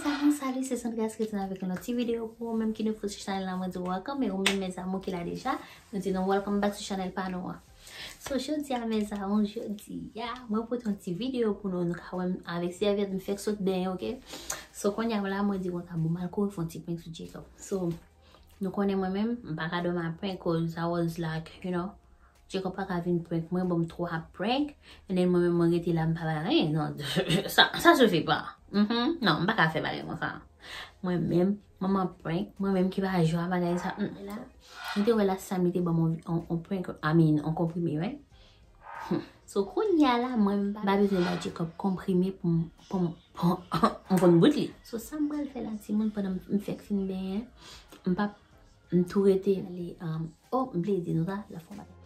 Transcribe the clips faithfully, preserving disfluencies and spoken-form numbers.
Salut, salut, se Sandra ki retounen avèk yon lòt ti videyo pou ou menm ki nouvo sou chanèl la, mwen di w welcome, e ou menm mes amours ki la deja, nou di nou welcome back sou chanèl pa nou an. So, jodi a, mes amours, jodi a, mwen pote yon ti videyo pou nou, nou ka wè m avèk sèvyèt, m fèk sot benyen, oke? So, kounye a la, mwen di konsa, bon, m al kouri fè yon ti prank sou Jacob. So, nou konnen mwen menm, m pa ka dòmi ap prank, 'cause I was like, you know, Jacob pa ka vin prank mwen, bon, m twa ap prank, and then mwen menm mwen rete la, m pa bay anyen. Non, sa, ça se fait pas. Mhm, non, m pa ka fè bagay konsa. Mwen menm, manman prank, mwen menm ki pa jwe a bagay sa. Mm. La, nou te wè la sa, m te ban m on, on, on prank, I mean, on konprime, right? Hmm. So, kounye a la, mwen, m pa bezwen bay Jacob konprime pou m, pou m, pou m, m konn bout li. So, sa m pral fè la, timoun, pandan m, m fèk fin benyen, m pa M tou rete ale, um, oh, m bliye di nou sa, l ap fè yon bagay.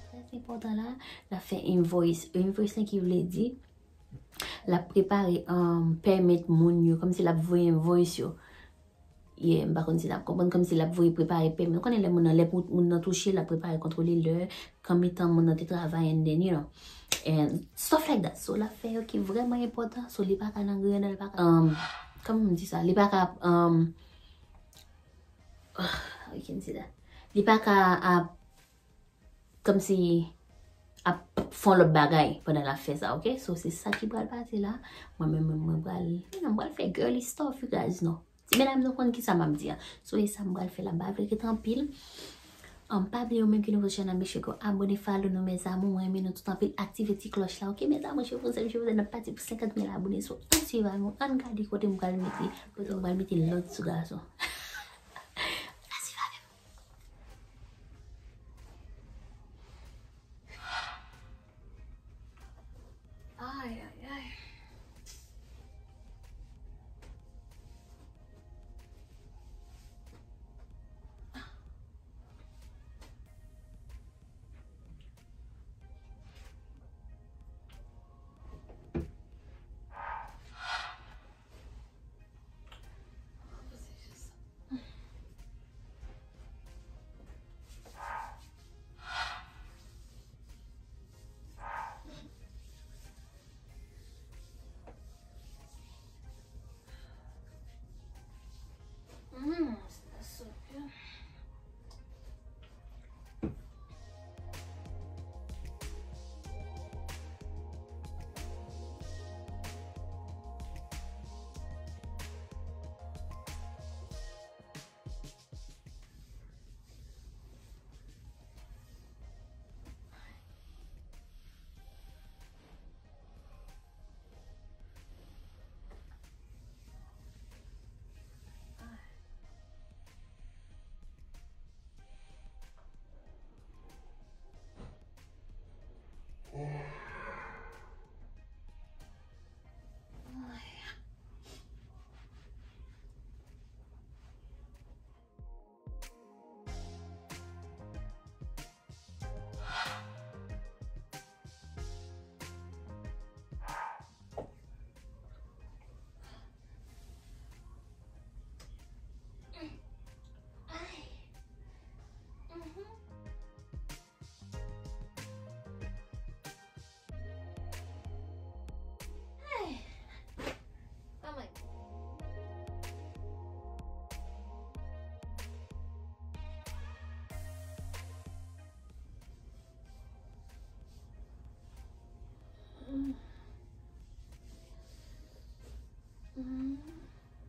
Trè enpòtan la, l ap fè invoice. Invoice lan ki vle di, l ap prepare, um, pèmèt moun yo, kòmsi l ap voye invoice yo. Yeah, m pa konn si n ap konprann, kòmsi l ap voye prepare pèmèt. Ou konnen lè moun nan, lè pou moun nan touche, l ap prepare kontwole lè, kanmitan moun nan te travay, and then, you know, and stuff like that. So, l ap fè yo ki vrèman enpòtan. So, li pa ka nan griyen, li pa ka, um, kòman m di sa? Li pa ka, um, how you can say that? Li pa ka ap, kòmsi, ap fè yon lòt bagay pandan l ap fè sa, oke? So, se sa ki pral pase la. Mwen menm, mwen, mwen pral, you know, mwen pral fè girly stuff, you guys know. Ti medam, nou konn ki sa m ap di a. So, e sa m pral fè la, m pa vle rete anpil. Um, pa bliye ou menm ki nouvo sou chanèl, make sure ke w abòne, follow nou, mes amours, mwen renmen nou tout anpil, aktive ti klòch la, oke, mes amours, je vous aime, je vous aime, n ap pati pou senkant mil abòne, so, ann swiv nou, ann gade kote m pral mete, kote m pral mete lòd sou gason. Ann swiv avè m. Ay, ay, ay. Mm, that's so good.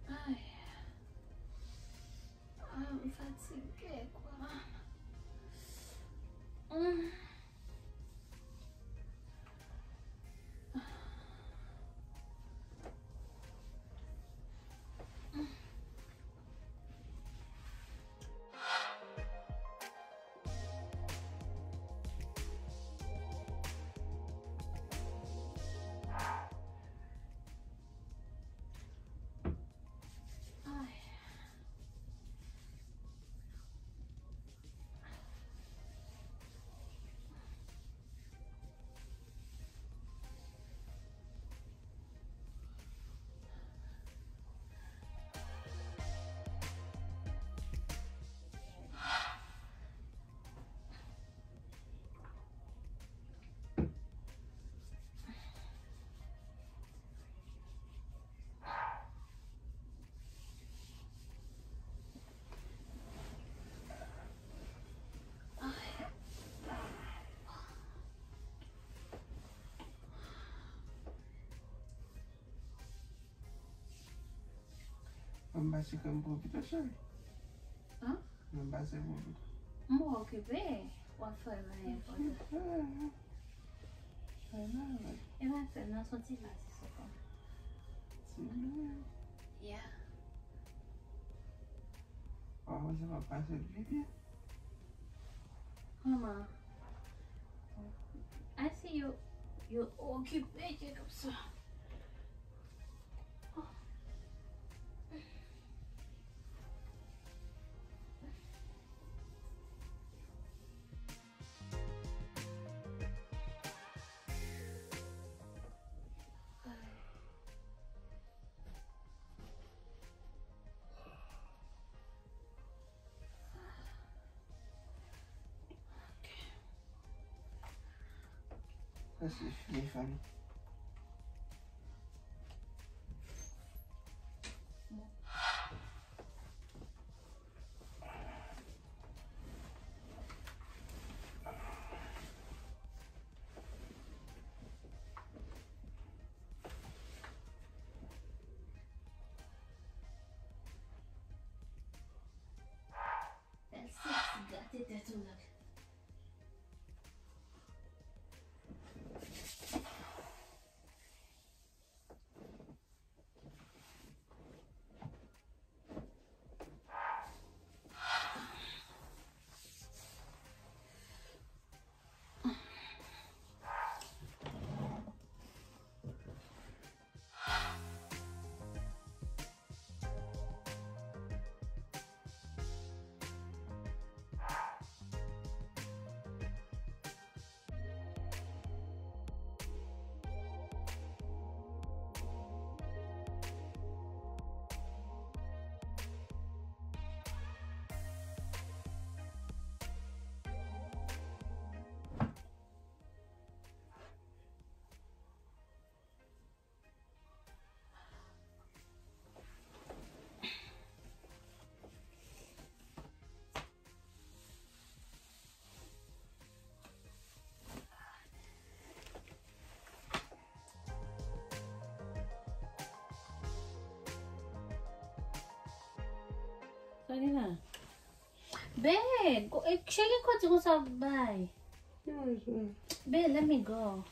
Ay. Ah, m fatige, kwa. Mm. M pase krèm pou ou pito, cheri. Hein? M pase pou ou pito. M okipe. W ap fè l mwen enpòtan. Fè l mwen. E mwen fè l nan son ti pati sou kò m. Ti byen. Yeah. Ou pa panse m ap pase l pi byen? Manman. I see you. You okipe, Jacob, so. Prèske fini, fanmi. Fè l sèks, gate tèt ou la. Sa gen la? Be, go- eh, cheri, kote konsa bay? Babe, let me go.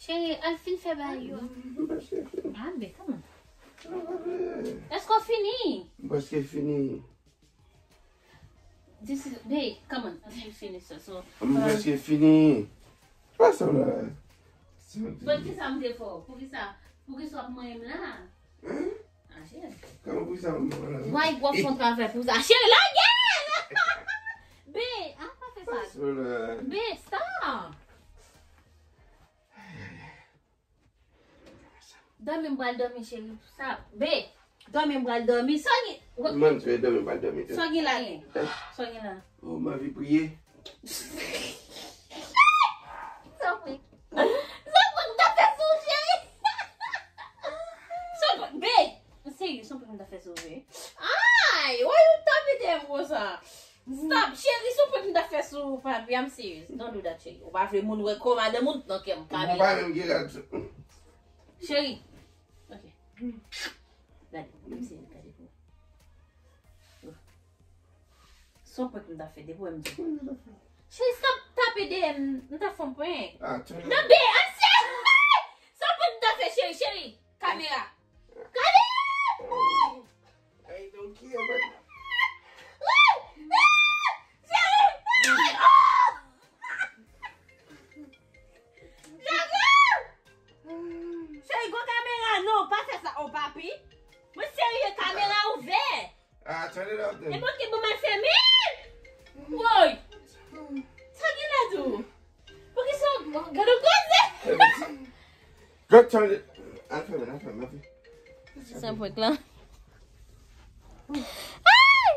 Cheri, al fin fè bagay yo. Ah, be, come on. Èske w fini? M prèske fini. This is, babe, come on. Let me finish this. So, m prèske fini. Pa sa la. But ki sa m te fè w? Poukisa, poukisa w ap manyen m la? Hein? Ah, cheri. Kòman pou sa, mwen la? Why w ap fè yon travay pou sa? Cheri, lage l! Be, ah, pa fè sa. Be, stop! Dòmi, m pral dòmi, cheri. Sa, be, dòmi, m pral dòmi. Sa gen, mwen, m dòmi, m pral dòmi tou. Sa gen la, gen? Sa gen la? Oh, m anvi priye. Sa fè. Sa fè m ta fè sou, cheri. Sa fè, be. Serye, sa fè m ta fè sou, be. Ay, why you tape them, Rosa? Stop, cheri, sa fè m ta fè sou, papi, I'm serious. Don't do that, cheri. Ou pa vle moun wè kò madanm ou nan kè m, Camila. Ou pa menm gen rad. Cheri. Ok. Gade, I'm serious, gade pou. Sa prank m ta fè depi w wè m di. Cheri, stop tape dèyè m, m ta fè yon prank. Ah, turn it. Non, be, ansye! Sa prank m ta fè, cheri, cheri. Kamera. Kamera! I don't care, man. Cheri! Cheri! Cheri, gon kamera non, pa fè sa, oh papi. Mwen serye, kamera ouvè. Ah, turn it off then. E bon, ki bon mal fèmen? Woy! Sa gen la tou? Poukisa w gade w koze? Go turn it. Al fèmen, al fèmen, al fèmen. Sa prank la. Ay!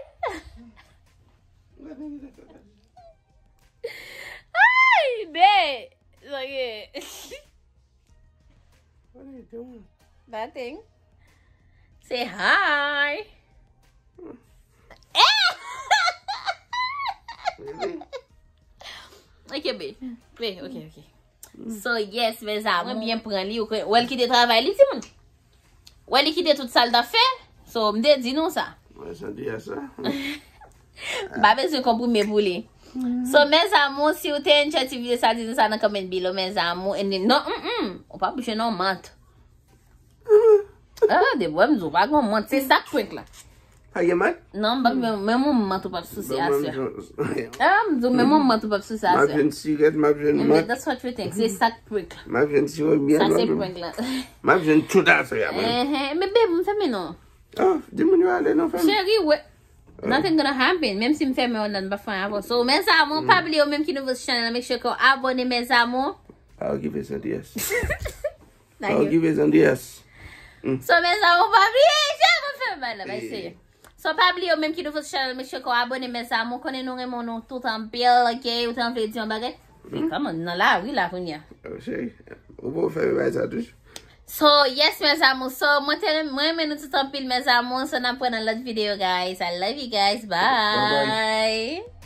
Ay, be! Sa gen. What are you doing? Nothing. Say hi. Ok, babe. Babe, ok, ok. So, yes, mes amours. Mwen byen pran li, ou kwè. Wè l kite travay li, timoun. Wè li kite tout sa l t ap fè. So, m te di nou sa. Mwen santi a sa. M pa bezwen konprime pou li. So, mes amours, si w te enjoy ti videyo sa, di nou sa nan comment below, mes amours. And then, non, mm, mm, ou pa bouche non mant. Ah, de bwè m di w pa gon mant. Se sa k prank la. Pa gen mant? Non, m pa men men moun mant ou p ap souse aswè. Ah, m di w men moun mant ou p ap souse M ap aswè. jwenn siret, m ap jwenn Men mant. That's what you think. Se sa k prank la. M ap jwenn siwo byen. Sa M se ap jwenn- prank la. M ap jwenn tout afè a mwen. Ehe, men babe, m fèmen non. Oh, di moun yo ale non fèmen. Cheri, we. Nothing gonna happen. Menm si m fèmen ou nan, m pa fè anyen avè w. So, mes amours, pa bliye ou menm ki nouvo sou channel, make sure ke w abone, mes amours. Pa okipe Santi S. Pa Like, okipe Santi S. So, mes amours, pa bliye, jan mwen fè mal la, bay serye. So, pa bliye ou menm ki nouvo sou channel, make sure ke w abone, mes amours. Konnen nou renmen nou tout anpil, ok? Ou te vle di yon bagay? Men kòman, nan lari la kounye a. Oh, cheri, ou pa fè bagay sa tou. So, yes, mes amours. So, mwen te renmen, mwen renmen nou tout anpil, mes amours. So, n ap wè nan lòt videyo, guys. I love you guys. Bye. Bye-bye.